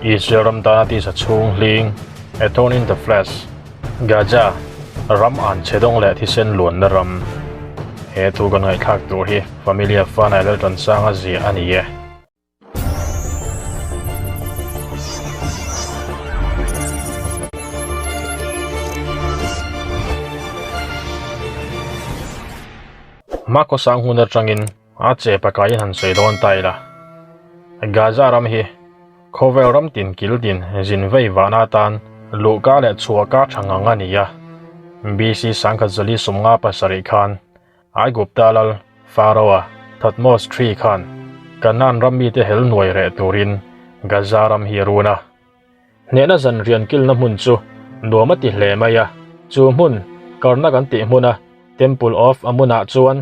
Israel ram tana tisa chhung hling, A Thorn in the Flesh, Gaza, ram an chhe dawng leh thisen luanna ram. He thu kan ngaihthlak tur hi Familia Fanai Lalṭansanga ziah a ni e. Hma khawsang hun atangin a che pakaiin han sawi dawn ta ila. Gaza ram hi khawvel ram tin kil tin zin vei vahna atan luhka leh chhuahka tha ngang a ni a. BC 1957 khan Aigupta lal Pharaoh-a Thutmose ii khan Kanaan ram mite hel nuai reh turin Gaza ram hi a run a. Hnehna zan rian kilna hmun chu nuam a ti hle mai a, chu hmun Karnak an tih hmuna Temple of Amun-ah chuan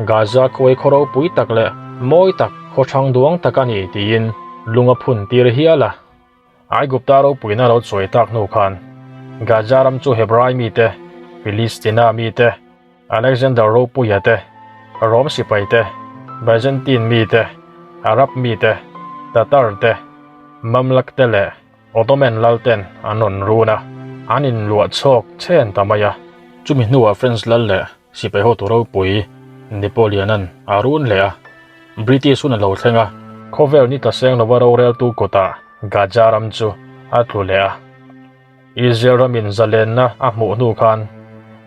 Gaza khuai khaw ropui tak leh mawi tak khaw hrang duang tak a ni tiin lung a phun tir hial a. Aigupta ropuina lo chawi tak hnu khan Gaza ram chu Hebrai mite, Filistina mite, Alexander ropuia te, Rom sipai te, Byzantine mi te, Arab mi te, Tatar te, Mamluk te leh Ottoman lal ten an rawn run a, an inluah chhawk chhen ta mai a. Chumi hnuah French lal leh sipai hotu ropui Napoleon-a'n a run leh a, British hun a lo thleng a, khawvel ni tla seng lova roreltu kutah Gaza ram chu a tlu leh a. Israel ramin zalenna a hmuh hnu khan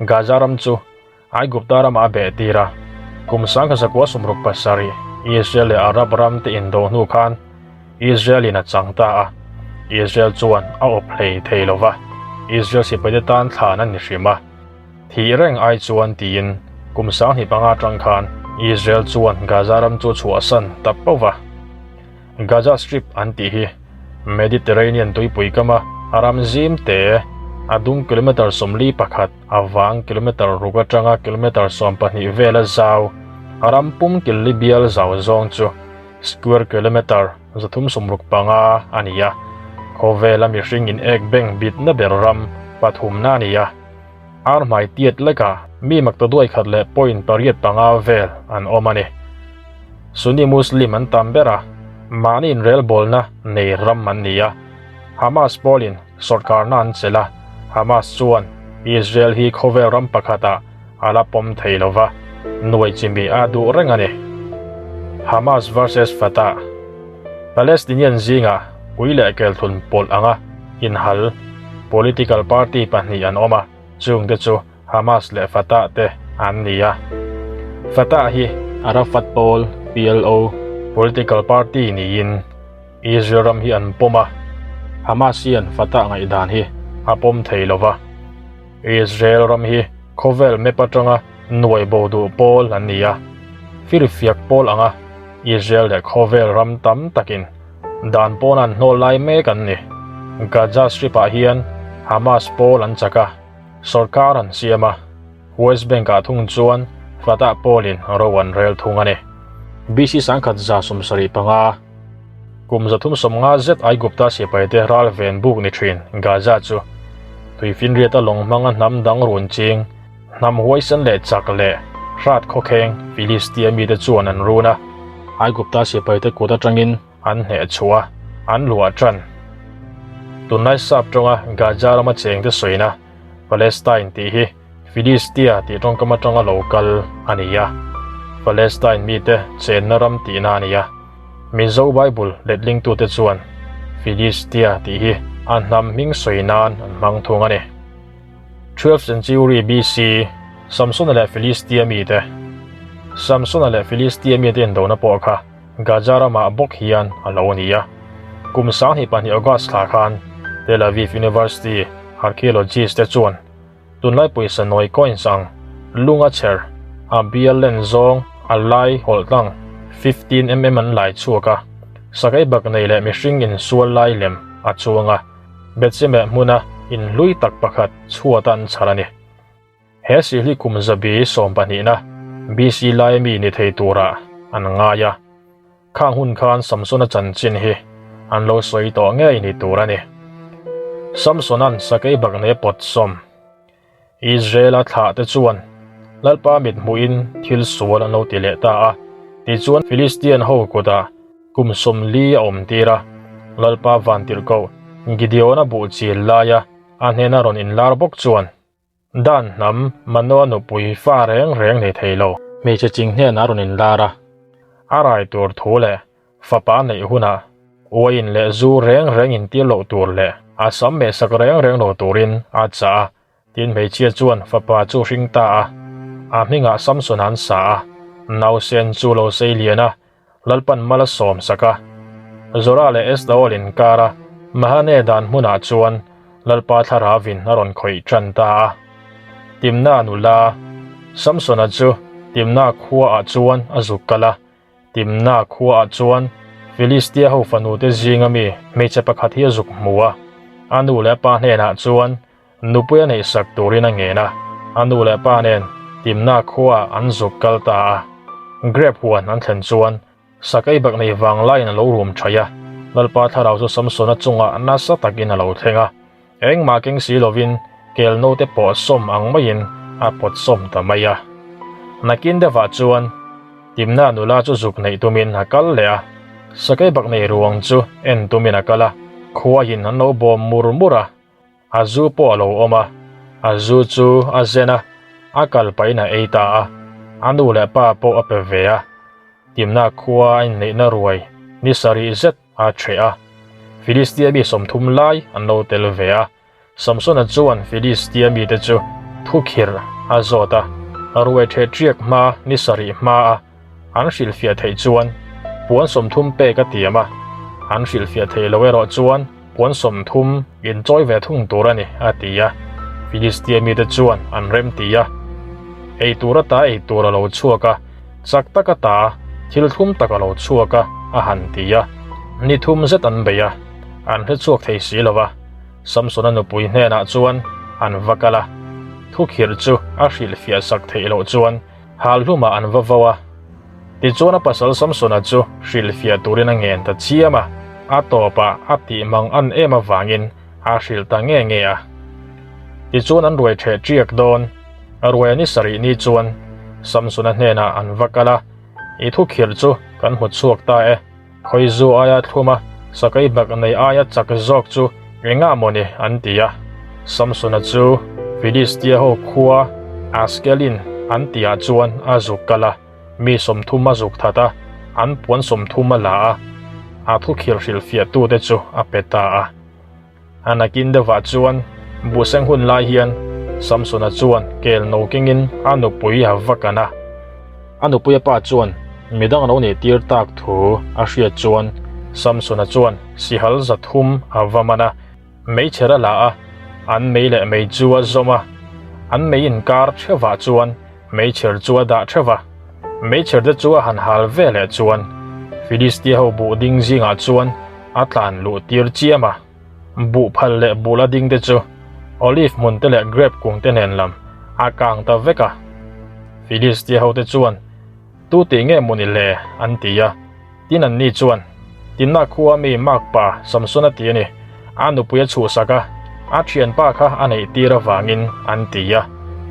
Gaza ram chu Aigupta ramah a beh tir a. Kum 1967 Israel leh Arab ram te indo hnu khan Israel-in a chang ta a, Israel chuan a awp hlei thei lo va, Israel sipaite tan thlan a ni hrim a. Thih reng ai chuan tiin kum 25 atang khan Israel chuan Gaza ram chu chhuahsan ta pauh va. Gaza Strip an tih hi Mediterranean tuipui kama a ram zim te a dung kilometre 41 a vang kilometre ruk atanga kilometre 12 vela zau a ram pum killi bial zau zawng chu square kilometre 365 a ni a. Khawvela mihring in ek beng bitna ber ram pathumna a ni a. Ar hmai tiat leka mi makta duai khat leh point pariat panga vel an awm a ni. Sunni Muslim an tam ber a, mahni inrelbawlna nei ram an ni a. Hamas pawlin sawrkarna an chelh a, Hamas chuan Israel hi khawvel ram pakhatah a la pawm thei lo va, nuai chimi a duh reng a ni. Hamas versus Fatah Palestinian zingah ui leh kelthun pawlh anga inhal political party pahnih an awm a, chungte chu Hamas leh Fatah te an ni a. Fatah hi Arafat pawl, PLO, political party niin Israel ram hi an pawm a, Hamas hian Fatah ngaihdan hi a pawm thei lo va. Israel ram hi khawvel map atanga nuai bo duh pawl an ni a, firfiak pawl anga Israel leh khawvel ram tam takin dan pawn an hnawl lai mek an ni. Gaza Strip-ah hian Hamas pawl an chak a, Sorkar an siam a, West Bank-ah thung chuan Fatah pawlin ro an rel thung a ni. BC 1975, kum 350 zet Aigupta sipaite ral ven buk ni thin Gaza chu tuifinriata lawng hmanga hnam dang run ching, hnam huaisen leh chak leh hrat khawkheng Filistia mite chuan an run a. Aigupta sipaite kut atangin an hneh chhuah a, an luah tan. Tunlai sap tawnga Gaza rama chengte sawina Palestine tih hi Filistia tih tawngkam atanga lo kal a ni a, Palestine mite chenna ram tihna a ni a. Mizo Bible letlingtute chuan Filistia tih hi a hnam hming sawi nan an hmang thung a ni. 12th century BC, Samsona leh Filistia mite Samsona leh Filistia mite indona pawh kha Gaza ramah bawk hian a lo ni a. Kum 2002 August thla khan Tel Aviv University archaeologist te chuan tunlai pawisa nawi coins ang lunga chher a bial len zawng a lai hawlh tlang 15 mm an lai chhuak a, sakei bak nei leh mihring insual lai lem a chuang a, Bethshemesh hmuna inhlui tak pakhat chhuat an chhar a ni. He sihli kum zabi 12na BC lai mi ni thei turah an ngai a. Khang hun khan Samsona chanchin hi an lo sawi tawh ngei ni tur a ni. Samsona'n sakei bak nei pawt sawm. Israela thlah te chuan Lalpa mit hmuhin thil sual an lo ti leh ta a, tichuan Philistian ho kutah kum 40 a awm tir a. Lalpa Vantirhkoh Gideona buh chil laia a hnena rawn inlar bawk chuan, Dan hnam Manoa nupui fa reng reng nei thei lo hmeichhe ching hnenah a rawn inlar a, a rai tur thu leh fapa a neih hunah uain leh zu reng reng intir loh tur leh a sam mehsak reng reng lo turin a chah a. Tin hmeichhia chuan fapa chu hring ta a, a hmingah Samson an sa a, nausen chu lo sei lian a, Lalpan mal a sawm sak a. Zora leh Estaol inkara Mahane dan hmunah chuan Lalpa thlarauin a rawn khawih tan ta a. Timna nula Samsona chu Timna khuaah chuan a zuk kal a, Timna khuaah chuan Filistia ho fanute zinga mi hmeichhe pakhat hi a zuk hmu a, a nu leh a pa hnenah chuan Nupui a neihsak turin a ngen a, a nu leh pa nen Timna khuaah an zuk kal ta a. Grep huan an thlen chuan sakei bak nei vang laiin a lo rum thaih a, Lalpa thlarau chu Samsona chungah nasa takin a lo thleng a, engmah keng si lovin kel note pawh sawm ang maiin a pawt sawm ta mai a. Nakin deuhah chuan Timna nula chu zuk neih tumin a kal leh a, sakei bak nei ruang chu en tumin a kal a, khuain an lo bawm mur mur a. A zu pawh a lo awm a, a zu chu a zen a, a kal pahin a ei ta a, a nu leh pa pawh a pe ve a. Timna khua a inneihna ruai ni sarih zet a ṭheh a, Filistia mi 30 lai an lo tel ve a. Samsona chuan Filistia mite chu thukhirh a zawt a, ruai ṭheh ṭiak hma ni sarih hma a an hrilhfiah theih chuan puan 30 pek a tiam a, an hrilhfiah theih loh erawh chuan puan 30 inchawi ve thung tur a ni, a ti a. Filistia mite chuan an rem ti a, Ei tur ata ei tur a lo chhuak a, chak tak ata thil thlum tak a lo chhuak a, a han ti a. Ni thum zet an bei a, an hre chhuak thei si lo va. Samsona nupui hnenah chuan an va kal a, thukhirh chu a hrilhfiah sak theih loh chuan Hal hlumah an va vo a, tichuan a pasal Samsona chu hrilhfiah turin a ngen ta chiam a, a tawpah a tih mang an em avangin a hrilh ta nge nge a. Tichuan an ruai ṭheh ṭiak dawn, ruai a ni sarih ni chuan Samsona hnenah an va kal a, I thukhirh chu kan hmu chhuak ta e. Khawizu aia thlum a, sakei bak nei aia chak zawk chu engah maw ni an ti a. Samsona chu Filistia ho khua Askelin an tihah chuan a zuk kal a, mi 30 a zuk that a, an puan 30 a la a, a thukhirh hrilhfiahtute chu a pe ta a. A nakin deuhah chuan buhseng hun lai hian Samsona chuan kel no kengin a nupui a va kan a. A nupuia pa chuan midang a lo nih tir tak thu a hriat chuan Samsona chuan sihal 300 a va man a, meichher a la a, an mei leh mei chu a zawm a, an mei inkar theuhah chuan meichher chu a dah theuh a. Meichher te chu a han hal ve leh chuan Filistia ho buh ding zingah chuan a tlan luh tir chiam a, buh phal leh buh la ding te chu olive hmun te leh grape kung te nen lam a kang ta vek a. Filistia ho te chuan, Tu tih nge maw ni le? an ti a. Tin anni chuan, Timna khua mi makpa Samsona ti a ni, a nupui a chhuhsak a, a thianpa kha a neih tir avangin an ti a.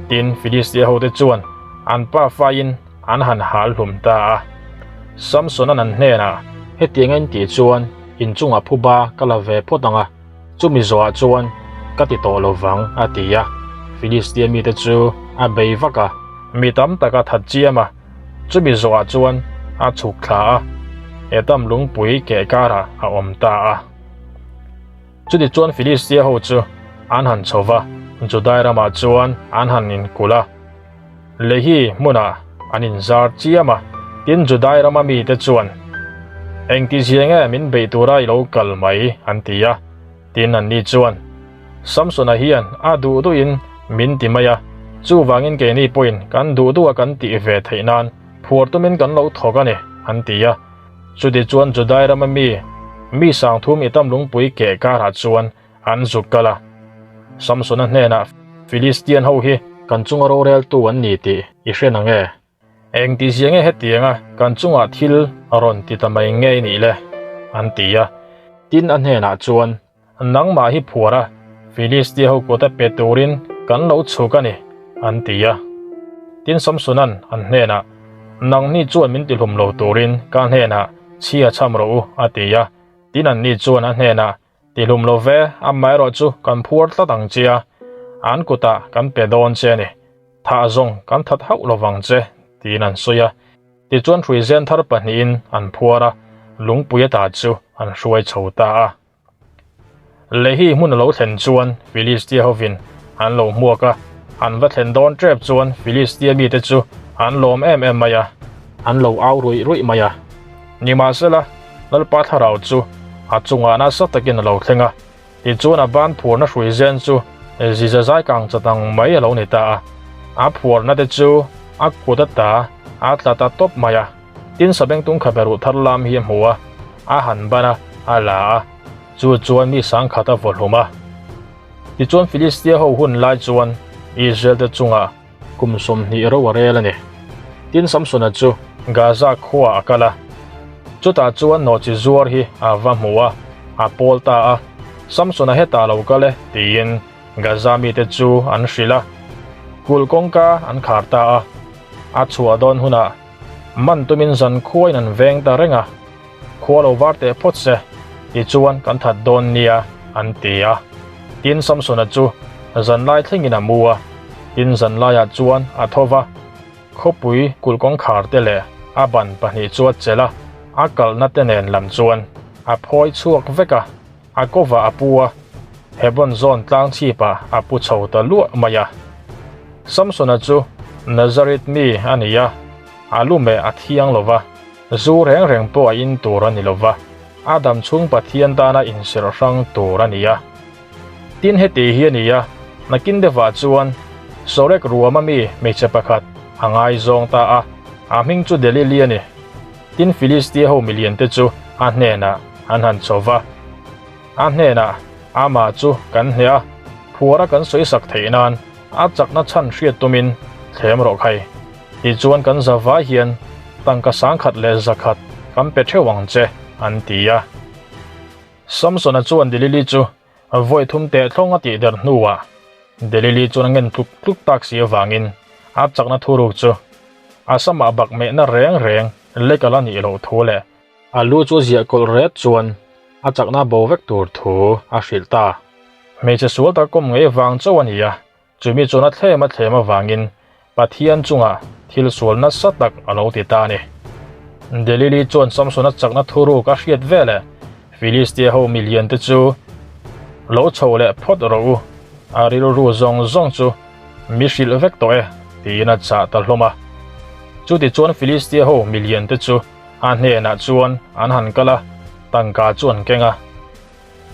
Tin Filistia ho te chuan an pa faiin an han hal hlum ta a. Samson-a'n an hnenah, Hetiang a intih chuan inchungah phuba ka la ve phawt ang a, chumi zawhah chuan ka ti tawh lo vang, a ti a. Filistia mite chu a bei vak a, mi tam tak a that chiam a, chumi zawhah chuan a chhuk thla a, Etam lungpui keh karah a awm ta a. Chutichuan Filistia ho chu an han chho va, Judai ramah chuan an han inkulh a. Lehi hmunah an inzar chiam a, tin Judai rama mite chuan, Engtizia nge min beih tura i lo kal mai? an ti a. Tin anni chuan, Samsona hian a duh duhin min ti mai a, chuvangin keini pawhin kan duh duha kan tih ve theih nan phuar tumin kan lo thawk a ni, an ti a. Chutichuan Judai rama mi, mi 3000 Etam lungpui keh karah chuan an zuk kal a. Samsona hnenah, Filistian ho hi kan chunga roreltu an ni tih i hre nang e? Engtizia nge hetianga kan chungah thil a rawn ti ta mai ngei nih le? an ti a. Tin a hnenah chuan, Nangmah hi phuar a, Filistia ho kut a pe turin kan lo chhuk a ni, an ti a. Tin Samsona'n an hnenah, Nangni chuan min tihlum lo turin ka hnenah chhia chham rawh u, a ti a. Tin anni chuan a hnenah, Tihlum lo ve, amaherawh chu kan phuar tlat ang che a, an kutah kan pe dawn che a ni. Thah zawng kan that hauh lo vang che, tiin an sawi a. Tichuan hruizen thar pahnihin an phuar a, lungpui ata chu an hruai chho ta a. Lehi hmun a lo thlen chuan Filistia hovin an lo hmuak a, an va thlen dawn tep chuan Filistia mite chu an lawm em em mai a, an lo au ruih ruih mai a. Nimahsela, Lalpa thlarau chu a chungah nasa takin a lo thleng a, tichuan a ban phuarna hrui zen chu ziza zai kang chat ang mai a lo ni ta a, a phuarna te chu a kut ata a tla ta tawp mai a. Tin sabengtung khabe ruh thar lam hi a hmu a, a han ban a, a la a, chu chuan mi sangkhat a vaw hlum a. Tichuan Filistia ho hun lai chuan Israel te chungah kum 20 ro a rel a ni. Tin Samsona chu Gaza khuaah a kal a, chutah chuan nawhchi zuar hi a va hmu a, a pawl ta a, Samsona hetah lo kal e tiin Gaza mite chu an hrilh a, kulh kawngka an khar ta a, a chhuah dawn hunah Man tumin zan khuain an veng ta reng a, khua lo var teh phawt se, tichuan kan that dawn nia, an ti a. Tin Samsona chu zanlai thlengin a mu a, tin zanlaiah chuan a tho va, khawpui kulh kawngkhar te leh a ban pahnih chu a chelh a, a kalhna te nen lam chuan a phawi chhuak vek a, a kawvah a pu a, Hebron zawn tlang chhipah a pu chho ta luah mai a. Samsona chu Nazareth mi a ni a, a lumeh a thiang lo va, zu reng reng pawh a in tur a ni lo va, a dam chhung Pathian tana inserh hrang tur a ni a. Tin heti hi a ni a, nakin deuhah chuan Sorek ruama mi hmeichhe pakhat a ngaizawng ta a, a hming chu Delili a ni. Tin Filistia ho miliante chu a hnenah an han chho va, a hnenah amah chu kan hneh a, phuara kan sawisak theih nan a chakna chhan hriat tumin thlem rawh khai. Tichuan kan za vai hian tangka sangkhat leh zakhat kan pe theuh ang che, an ti a. Samsona chuan Delili chu vawi thum teh thlawng a tih der hnuah Delili chuan a ngen tluk tluk tak si avangin a chakna thuruk chu a samah bak mehna reng reng lek a la nih loh thu leh a lu chu ziah kawlh ret chuan a chakna bo vek tur thu a hrilh ta. Hmeichhe sual tak kawm ngei vang chauh a ni a, chumi chuan a thlem a thlem avangin Pathian chungah thil sual nasa tak a lo ti ta a ni. Delili chuan Samsona chakna thuruk a hriat veleh Filistia ho milian te chu lo chho leh phawt rawh u, a rilru zawng zawng chu mi hrilh vek tawh e tiin a chah ta hlawm a. Chutichuan Filistia ho milian te chu a hnenah chuan an han kal a, tangka chu an keng a.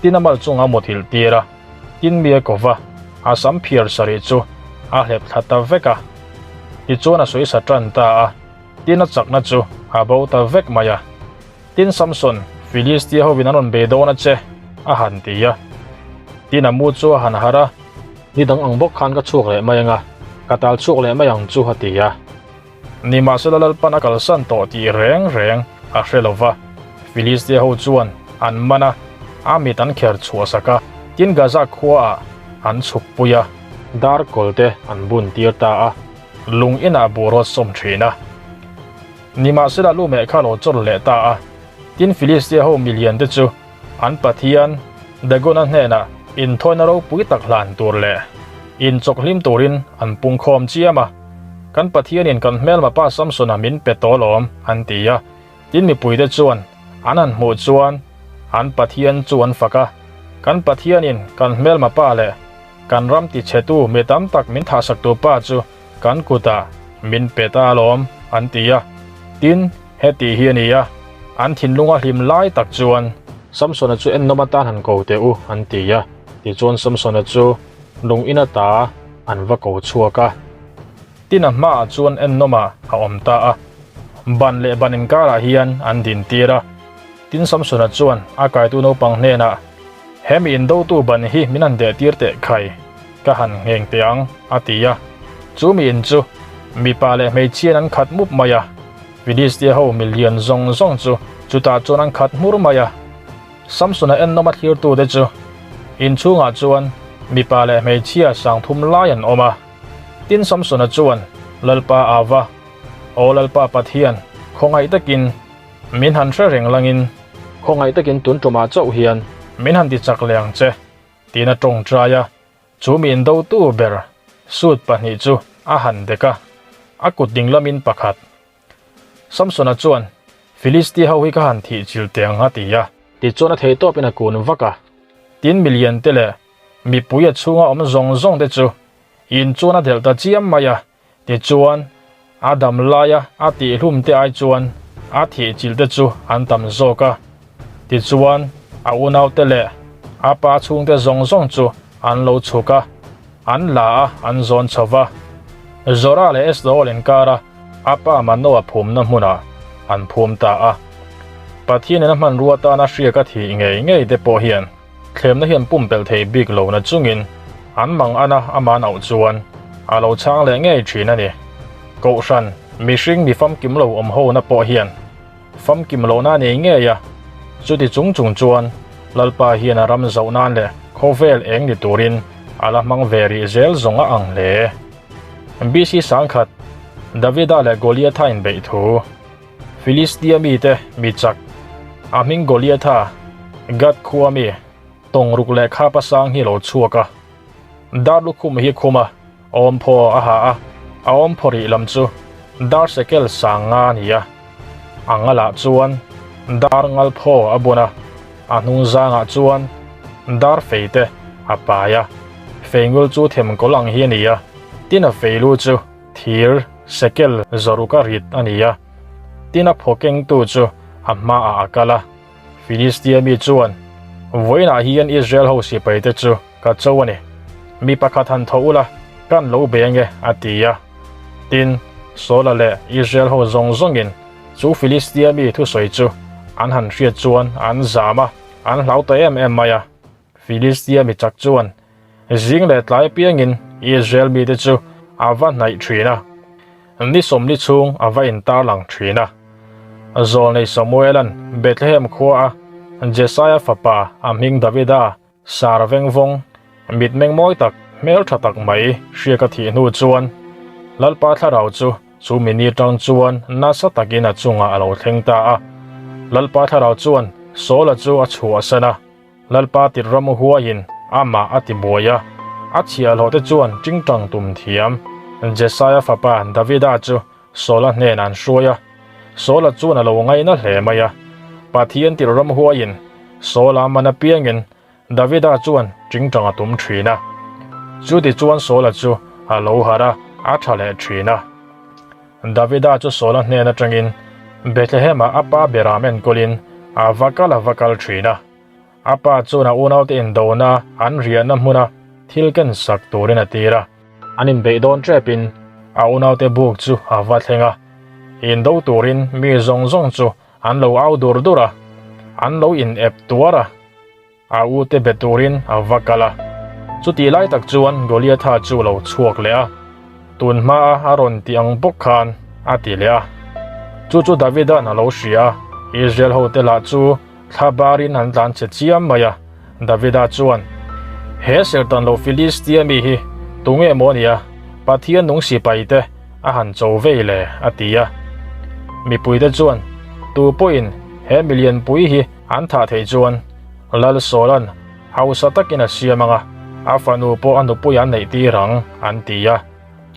Tin a mal chunga muthilh tir a, tin mi a ko va, a sam phiar sarih chu a hlep thla ta vek a. Tichuan a sawi sa tan ta a, tin a chakna chu a bo ta vek mai a. Tin Samson, Filistia hovin an rawn bei dawn a che, a han ti a. Tin a mu chu a han harh a, Ni dang ang bawk khan ka chhuak leh mai ang a, ka tal chhuak leh mai ang chu, a ti a. Nimahsela Lalpan a kalsan tawh tih reng reng a hre lo va, Filistia ho chuan an man a, a mit an kher chhuah sak a, tin Gaza khuaah an chhuk pui a, dar kawl te an bun tir ta a, lung inah buh rawt sawm thin a. Nimahsela lu meh kha lo chawr leh ta a, tin Filistia ho milian te chu An Pathian, Dagona hnenah inthawina ropui tak hlan tur leh inchawkhlim turin an pungkhawm chiam a. Kan Pathianin kan hmelma pa Samsona min pe tawh alawm, an ti a. Tin mipuite chuan an han hmuh chuan an Pathian chu an fak a. Kan Pathianin kan hmelma pa leh kan ram tichhetu mi tam tak min thahsaktu pa chu kan kutah min pe ta alawm, an ti a. Tin, heti hi a ni a, an thinlunga hlim lai tak chuan. Samsona chu ennawm atan han ko teh u, an ti a. Tichuan Samsona chu lung in ata an va ko chhuak a. Tin a hmaah chuan ennawmah a awm ta a, ban leh ban inkarah hian an din tir a. Tin Samsona chuan a kaitu naupang hnenah, He mi indotu ban hi min han deh tir teh khai, ka han ngheng teh ang, a ti a. Chu mi in chu mipa leh hmeichhiain an khat mup mai a, Filistia ho milian zawng zawng chu chutah chuan an khat hmur mai a. Samsona ennawm a thlirtute chu inchhungah chuan mipa leh hmeichhia sangthum lai an awm a. Tin Samsona chuan Lalpa ava, Aw Lalpa Pathian, khawngaih takin min han hre reng langin. Khawngaih takin tun tumah chauh hian min han ti chak leh ang che, tiin a tawngtai a. Chu mi indotu ber suit pahnih chu a han dek a, a kut ding lamin pakhat. Samsona chuan, Filistia ho hi ka han thih chil teh ang a ti a. Tichuan a theihtawpin a kun vak a. Tin milian te leh mipui a chhunga awm zawng zawng te chu in chuan a delh ta chiam mai a. Tichuan a dam laia a tihhlum te ai chuan a thih chil te chu an tam zawk a. Tichuan a unaute leh a pa chhungte zawng zawng chu an lo chhuk a, an la a, an zawn chho va. Zora leh Esdaol inkara a pa Manoa phumna hmunah an phum ta a. Pathianin a hmanrua atana hriak a thih ngei ngei te pawh hian thlemna hian pumpelh thei bik lo na chungin an mang ana aman auh chuan a lo chhang leh ngei thin a ni. Kohhran mihring mi famkim lo awm hona pawh hian famkim lohna a nei ngei a, chuti chung chung chuan Lalpa hian a ram zauh nan leh khawvel eng ni turin a la hmang ve rih zel zawng a ang hle. BC sangkhat, Davida leh Goliatha inbeih thu, Filistia mite mi chak, a hming Goliatha, Gath khua mi, tawng ruk leh khapa sang hi lo chhuak a. Dar lukhum hi khum a, awmphaw a ha a, a awmphaw rih lam chu dar sekel sang nga a ni a. A ngalah chuan dar ngalphaw a bun a, a hnung zangah chuan dar fei te a pai a. Feingul chu themkawl ang hi a ni a, tin a feilu chu thir sekel zawruka rit a ni a. Tin a phaw kengtu chu a hmaah a kal a. Filistia mi chuan, Vawiinah hian Israel ho sipaite chu ka cho a ni. Mi pakhat han tho ula, kan lo beng e, a ti a. Tin, Saula leh Israel ho zawng zawngin chu Filistia mi thusawi chu an han hriat chuan an zam a, an hlau ta em em mai a. Filistia mi chak chuan zing leh tlai apiangin Israel mite chu a va hnaih thin a, ni sawmli chhung a va intarlang thin a. Zawlnei Samuela'n Bethlehem khuaa Jesaia fapa a hming Davida sar vengvawng mitmeng mawi tak hmeltha tak mai hriak a thih hnu chuan Lalpa thlarau chu chu mini tang chuan nasa takin a chungah a lo thleng ta a. Lalpa thlarau chuan Saula chu a chhuahsan a. Lalpa tir ram huaiin amah a ti buai a, a chhiahhlawhte chuan tingtang tum thiam. Jesaia fapa Davida chu Saula hnenah an hruai a, Saula chuan a lo ngaina hle mai a. Pathian tir ram huaiin Saula man apiangin Davida chuan tingtang a tum thin a. Chutichuan Saula chu a lo harh a, a tha leh thin a. Davida chu Saula hnen atangin Bethlehem-ah a pa beram enkawlin a va kal a va kal thin a. A pa chuan a unaute indona an riahna hmuna thil ken sak turin a tir a. An inbeih dawn tepin a unaute buk chu a va thleng a, indo turin mi zawng zawng chu an lo au dur dur a, an lo in ep tuar a. A ute be turin a va kal a. Chutih lai tak chuan Goliatha chu lo chhuak leh a, tun hmaa a rawn tih ang bawk khan a ti leh a. Chu chu Davida'n a lo hria a, Israel hote lah chu thla barin an tlan che chiam mai a. Davida chuan, He serhtan lo Filistia mi hi tunge maw nia, Pathian nung sipai te a han cho vei le, a ti a. Mipuite chuan, Tu pawhin he milianpui hi An thah theih chuan Lal Sawla'n hausa takin a siam ang a, a fanu pawh a nupui an neih tir ang, an ti a.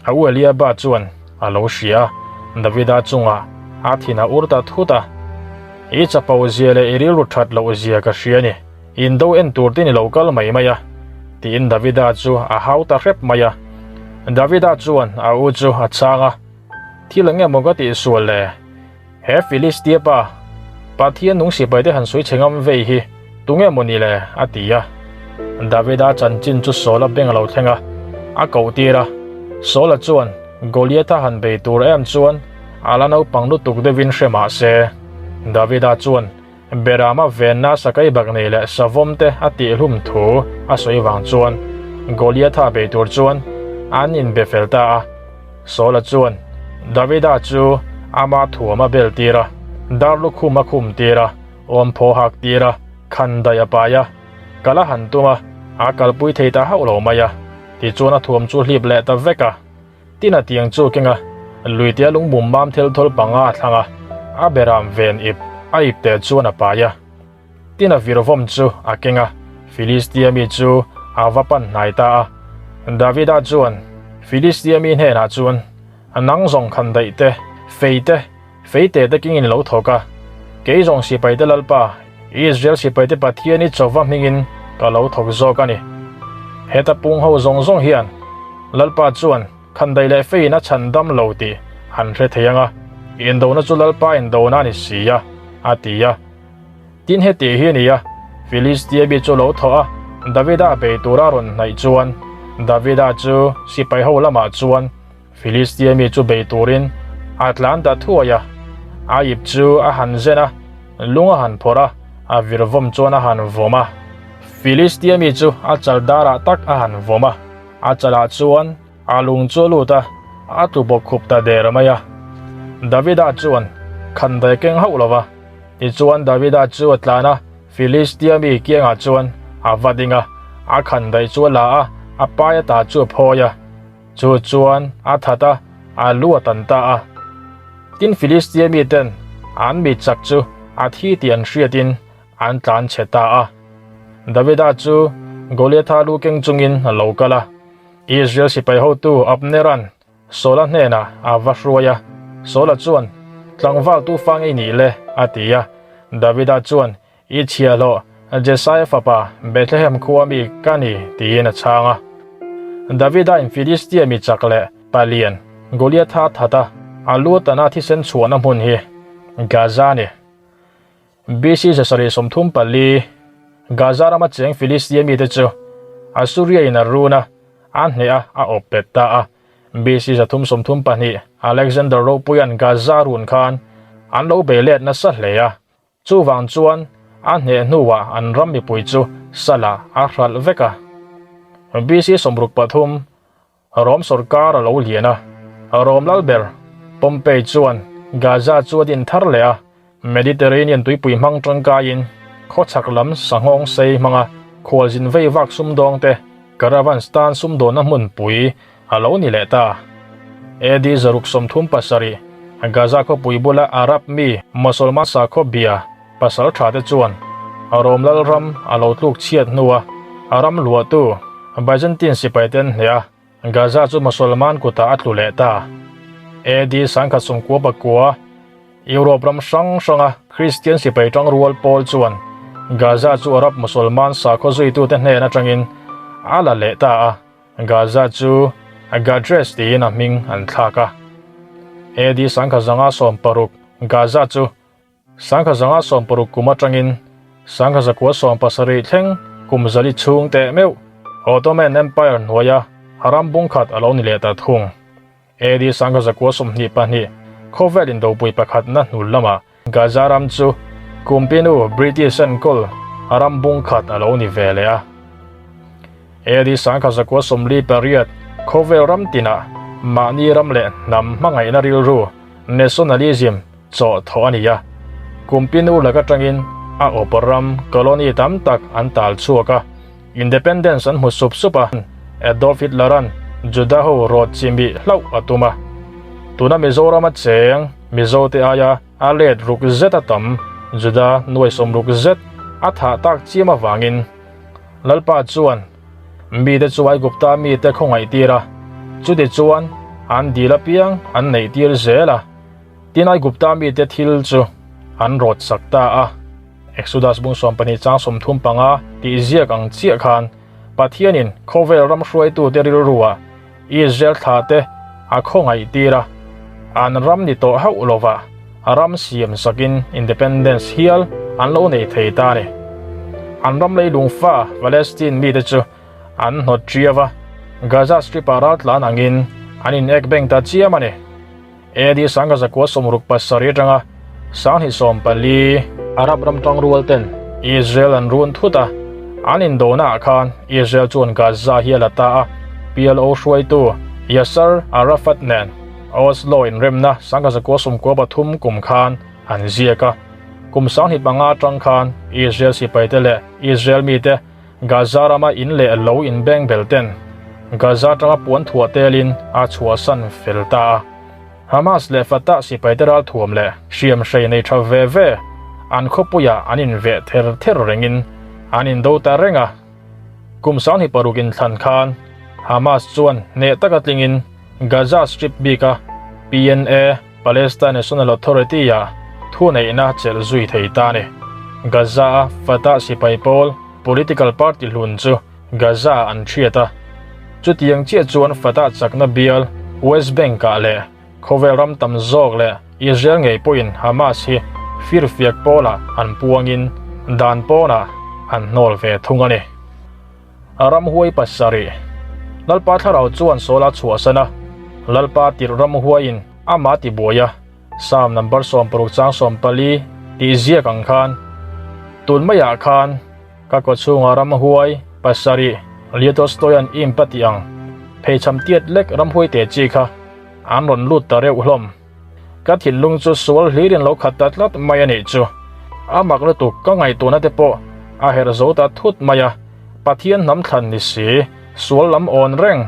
A u Eliaba chuan a lo hria a, Davida chungah a thin a ur ta thut a, I chapo zia leh i rilru that loh zia ka hria a ni, indo en tur te ni lo kal mai mai a, tiin Davida chu a hau ta hrep mai a. Davida chuan a u chu a chhang a, Thil eng emaw ka tihsual le? He Filistia pa, Pathian nung sipaite han sawi chhe ngam vei hi tunge maw ni le? a ti a. Davida chanchin chu Saula beng a lo thleng a, a koh tir a. Saula chuan Goliatha han bei tur em chuan a la naupang lutuk deuhin hre mah se, Davida chuan Berama venna sakai bak nei leh savawm te a tihhlum thu a sawi vang chuan Goliatha bei tur chuan an inbe fel ta a. Saula chuan Davida chu ama thuam a bel tir a, dar lukhum a khum tir a, awmphaw hak tir a, khan daih a pai a, kal a han tum a, a kalpui thei ta hauh lo mai a, tichuan a thuam chu hlip leh ta vek a. Tin a tiang chu keng a, luitea lungbum mam thel thawl panga a thlang a, a beram ven ip a ip teh chuan a pai a. Tin a virvawm chu a keng a, Filistia mi chu a va pan hnai ta a. Davida chuan Filistia mi hnenah chuan, Nang zawng khan daih te, fei te, fei te te kengin i lo thawk a. Kei zawng sipaite Lalpa, Israel sipaite Pathian i chauva hmingin ka lo thawk zawk a ni. Heta pung ho zawng zawng hian Lalpa chuan khandaih leh feiin a chhan dam lo tih an hre thei ang a, indona chu Lalpa indona a ni si a, a ti a. Tin heti hi a ni a, Filistia mi chu lo thawh a, Davida bei tura rawn hnaih chuan Davida chu sipai ho lamah chuan Filistia mi chu bei turin a tlan ta thuai a. A ip chu a han zen a, lung a han phawrh a, a vir vawm chuan a han vawm a. Filistia mi chu a chal darah tak a han vawm a, a chalah chuan A lung chu a lut a, a tlu bawk khup ta der mai a. Davida chuan khandai keng hauh lo va. Tichuan Davida chu a tlan a, Filistia mi kiangah chuan a va ding a, a khandai chu a la a, a pai ata chu a phawi a. Chu chuan a that a, a lu a tan ta a. Tin Filistia miten an mi chak chu a thi tih an hriatin an tlan chhe ta a. Davida chu Goliatha lu keng chungin a lo kal a. Israel sipai hotu Abnera'n Saula hnenah a va hruai a, Saula chuan, Tlangval tu fa ngei nih le? a ti a. Davida chuan, I chhiahhlawh, Jesaia fapa, Bethlehem khua mi ka ni, tiin a chhang a. Davida-in Filistia mi chak leh palian Goliatha that a, a lu atana thisen chhuahna hmun hi Gaza a ni. BC 734, Gaza rama cheng Filistia mite chu Assuria-in a run a, a hneh a, a awp pet ta a. BC 332, Alexander ropuia'n Gaza run khan an lo bei let nasa hle a, chuvang chuan a hneh hnuah an ram mipui chu salah a hralh vek a. BC 63, Rom sawrkar a lo lian a, Rom lal ber Pompey chuan Gaza chu a din thar leh a, Mediterranean tuipui hmang tangkaiin khawchhak lam sanghawng sei hmanga khualzin vei vak sumdawngte caravans tan sumdawnna hmunpui a lo ni leh ta. AD 637, Gaza khawpui bula Arab mi Mosolman sakhaw bia pasal tha te chuan Rom lal ram a lo tluk chhiat hnua a ram luahtu Byzantine sipai te an hneh a, Gaza chu Mosolman kutah a tlu leh ta. AD 1909, Europe ram hrang hranga Kristian sipai tangrual pawl chuan Gaza chu Arab Mosolman sakhaw zuitute hnen atangin a la leh ta a, Gaza chu Gadres tiin a hming an thlak a. AD 1960, Gaza chu 1960 kum atangin 1970 thleng kum zali chhung teh meuh Ottoman Empire hnuaia ram bungkhat a lo ni leh ta thung. AD 1922 khawvel indopui pakhatna hnul lamah Gaza ram chu kumpinu British enkawl ram bungkhat a lo ni ve leh a. AD 1948 khawvel ram tinah mahni ram leh hnam hmangaihna rilru, nationalism, chaw thawh a ni a, Kumpinu lak atangin a awp ram colony tam tak an tal chhuak a, independence an hmu sup sup a, Adolf Hitler-a'n Juda ho rawt chimih hlauh a tum a. Tuna Mizoram a cheng Mizote aia a let ruk zet a tam Juda nuaisawm ruk zet a thah tak chiam avangin Lalpa chuan mite chu Aigupta mite khawngaih tir a, chutichuan an dil apiang an neih tir zel a. Tin Aigupta mite thil chu an rawt sak ta a. Exodus bung 12 chang 35 tih ziak ang chiah khan Pathianin khawvel ram hruaitute rilruah Israel thlahte a khawngaih tir a, an ram ni tawh hauh lova ram siam sakin independence hial an lo nei thei ta a ni. An ram leilung fa Palestine mite chu an hnawt ṭiau a, Gaza Strip-ah raltlan angin an in ek beng ta chiam a ni. AD 1967 atanga 2014 Arab ram tangrual ten Israel an run thut a, an indona ah khan Israel chuan Gaza hi a la ta a, PLO hruaitu Yasser Arafat nen Oslo inremna 1993 kum khan an ziak a, kum 25 atang khan Israel sipaite leh Israel mite Gaza rama in leh lo inbengbel ten Gaza atanga puan thuah telin a chhuahsan fel ta a. Hamas leh Fatah sipaite ralthuam leh hriamhrei nei tha ve ve. An khawpuiah an inveh ther ther rengin an indo ta reng a. Kum 26 inthlan khan Hamas chuan hneh taka tlingin Gaza Strip bika PNA, Palestine National Authority-ah thuneihna chelh zui thei ta a ni. Gaza-a Fatah sipai pawl political party hlun chu Gaza-ah an thiat a. Chutiang chiah chuan Fatah chakna bial West Bank-ah leh Khawvel ram tam zawk leh Israel ngei pawhin Hamas hi firfiak pawlah an puangin dan pawnah an hnawl ve thung a ni. A ramhuai pasarih Lalpa thlarau chuan Saul a chhuahsan a, Lalpa tirh ramhuaiin amah tibuai a, Psalm number 60 chang 14 tih ziak ang khan tun maiah khan Ka kaw chhungah ramhuai pasarih Lietostoyan imp a tih ang pheichham tiat lek ramhuai te chi kha an rawn lut ta reuh hlawm. Ka thinlung chu sual hlirin lo khat ta tlat mai a nih chu. A mak lutuk ka ngaihtuahna te pawh a herh zo ta thut mai a, Pathian hnam thlan ni si, sual lam awn reng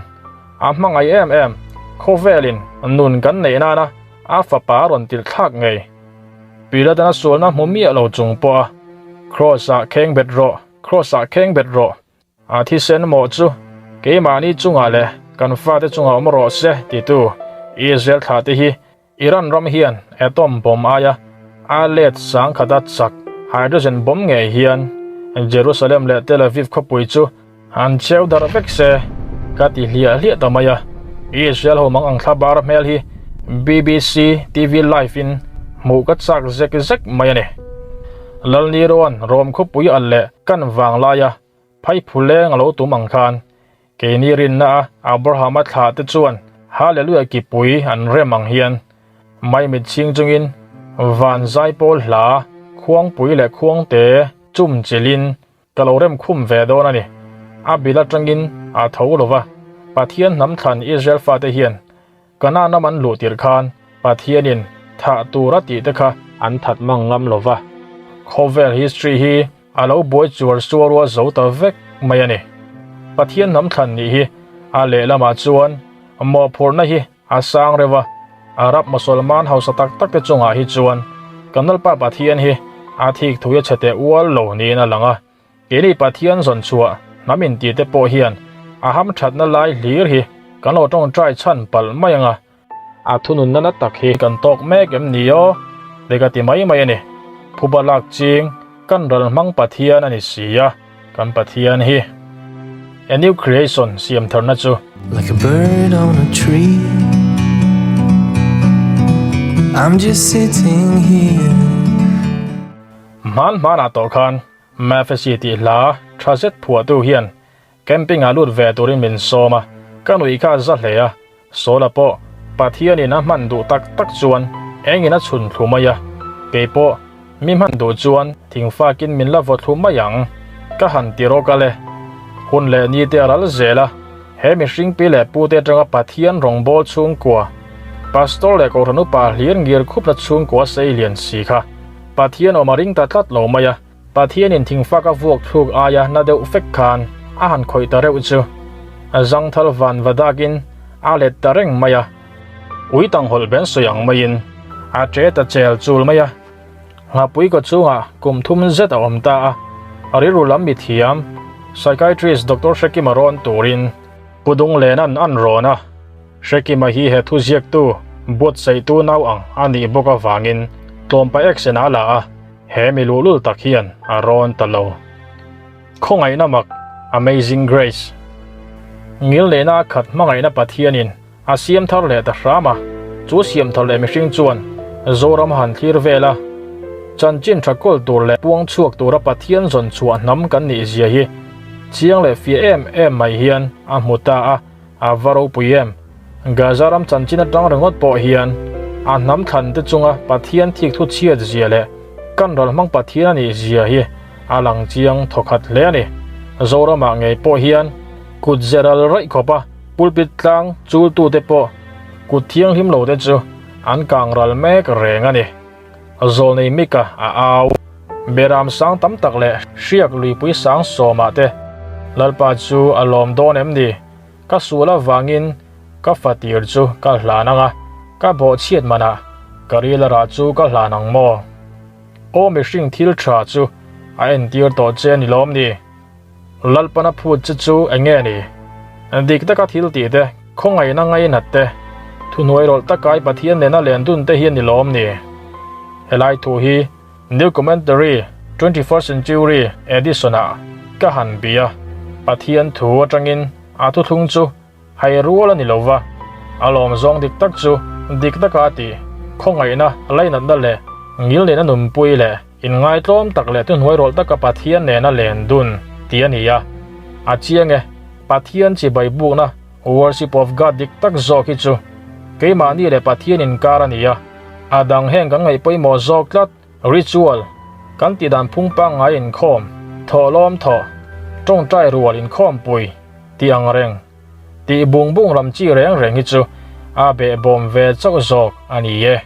a hmangaih em em, khawvelin nun kan neih nana a fapa a rawn tilh thlak ngei. Pilatana sualna hmu miah lo chung pawha Kraws-ah kheng bet rawh, Kraws-ah kheng bet rawh, a thisen mawh chu keimahni chungah leh kan fate chungah awm rawh se titu Israel thlahte hi Iran ram hian atom bomb aia a let sangkhata chak hydrogen bomb ngei hian Jerusalem leh Tel Aviv khawpui chu An cheu darh vek se ka ti hliah hliah ta mai a, Israel ho mang ang thla bar hmel hi BBC TV live in hmuh ka chak zek zek mai a ni. Lalniruan Rom khawpui al leh kan vang laia phai phuleng a lo tum ang khan keini rinna a Abrahama thlah te chuan Hallelujah kipui an rem ang hian maimit chhing chungin van zaipawl hla khuangpui leh khuangte chum chilhin Ka lo rem khum ve dawn a ni. A bil atangin a tho lo va, Pathian hnam thlan Israel fate hian Kanaan ram an luh tirh khan Pathianin thah tur a tih te kha an that mang ngam lo va. Khawvel history hi a lo buai chuar suarua zo ta vek mai a ni. Pathian hnam thlan nih hi a lehlamah chuan mawhphurhna hi A sang reuh a, Arab Mosolman hausa tak tak te chungah hi chuan kan Lalpa Pathian hi a thik thui a chhe teh ual lo niin a lang a. Keini Pathian zawn chhuah hnam inti te pawh hian a hamthatna lai hlir hi kan lo tawngtai chhan palh mai ang a. A thununna na tak hi kan tawk mek em ni aw? Te ka ti mai mai a ni. Phuba lak ching kan ral hmang Pathian a ni si a. Kan Pathian hi A new creation siam tharna chu. Like a bird on a tree I'm just sitting here. Hman hmanah tawh khan Mafesi tih hla tha zet phuahtu hian camping ah lut ve turin min sawm a, ka nuih kha a za hle a. Sawla pawh Pathianin a hman duh tak tak chuan engin a chhun thlu mai a, kei pawh mi hman duh chuan thingfakin min la vaw thlu mai ang ka han ti rawk a le. Hun leh ni te a ral zel a, he mihring pi leh pu te atanga Pathian rawngbâwl chhungkua, Pastor leh Kohhran upa hlir ngir khupna chhungkua sei lian si kha Pathian awm a ring ta tlat lo mai a. Pathianin thingfak a vuak thluk aia na deuh fek khan a han khawih ta reuh chu a zangthal van va dakin a let ta reng mai a. Ui tanghawlh ben sawi ang maiin a ṭe ta chel chul mai a. Nghapui kaw chungah kum thum zet a awm ta a, a rilru lam mi thiam Psychiatrist Doctor Hrekima rawn turin Pu Dunglena'n an rawn a. Hrekima hi he thuziaktu buatsaihtu nau ang a nih bawk avangin tlawmpa action a la a. He mi luhlul tak hian a rawn ta lo. Khawngaihna mak, Amazing Grace. Ngilneihna a khat hmangaihna Pathianin a siam thar leh ta hram a, chu siam thar leh mihring chuan Zoram a han thlir vel a. Chanchin tha kawl tur leh puang chhuak tura Pathian zawn chhuah hnam kan nih zia hi chiang leh fiah em em mai hian a hmu ta a. A va ropui em? Gaza ram chanchin atang ringawt pawh hian a hnam thlan te chunga Pathian thik thu chhiat zia leh kan ral hmang Pathian a nih zia hi a lang chiang thawkhat hle a ni. Zoramah ngei pawh hian kut ze ral raih khawp a pulpit tlang chul tu te pawh kut thianghlim lo te chu an kang ral mek reng a ni. Zawlnei Mika a au. Beram sang tam tak leh hriak luipui sang sawmah te Lalpa chu a lawm dawn em ni? Ka sual avangin ka fatir chu ka hlan ang a, ka bawhchhiat manah ka ril a rah chu ka hlan ang maw? Aw mihring thil tha chu a entir tawh che a ni lawm ni? Lalpana phut che chu eng nge ni? Dik taka thil tih te, khawngaihna ngainat te, thuhnuai rawlh takai Pathian nena len dun te hi a ni lawm ni? Helai thu hi New Commentary, 21st Century Edition-ah ka han bih a, Pathian thu atangin a thuthlung chu Hai rual a ni lo va, a lawm zawng dik tak chu dik taka a ti. Khawngaihna, lainatna leh ngil nena nunpui leh inngaitlawm tak leh thuhnuai rawlh taka Pathian nena len dun tih a ni a. A chiang e, Pathian chibai bukna, worship of God, dik tak zawk hi chu keimahni leh Pathian inkar a ni a, a dang heng kan ngaih pawimawh zawk tlat. Ritual, Kan tihdan phung pangngai inkhawm, thawhlawm thawh, tawngtai rual inkhawmpui tih ang reng, tih bung bung lam chi reng reng hi chu a behbawm ve chauh zawk a ni e.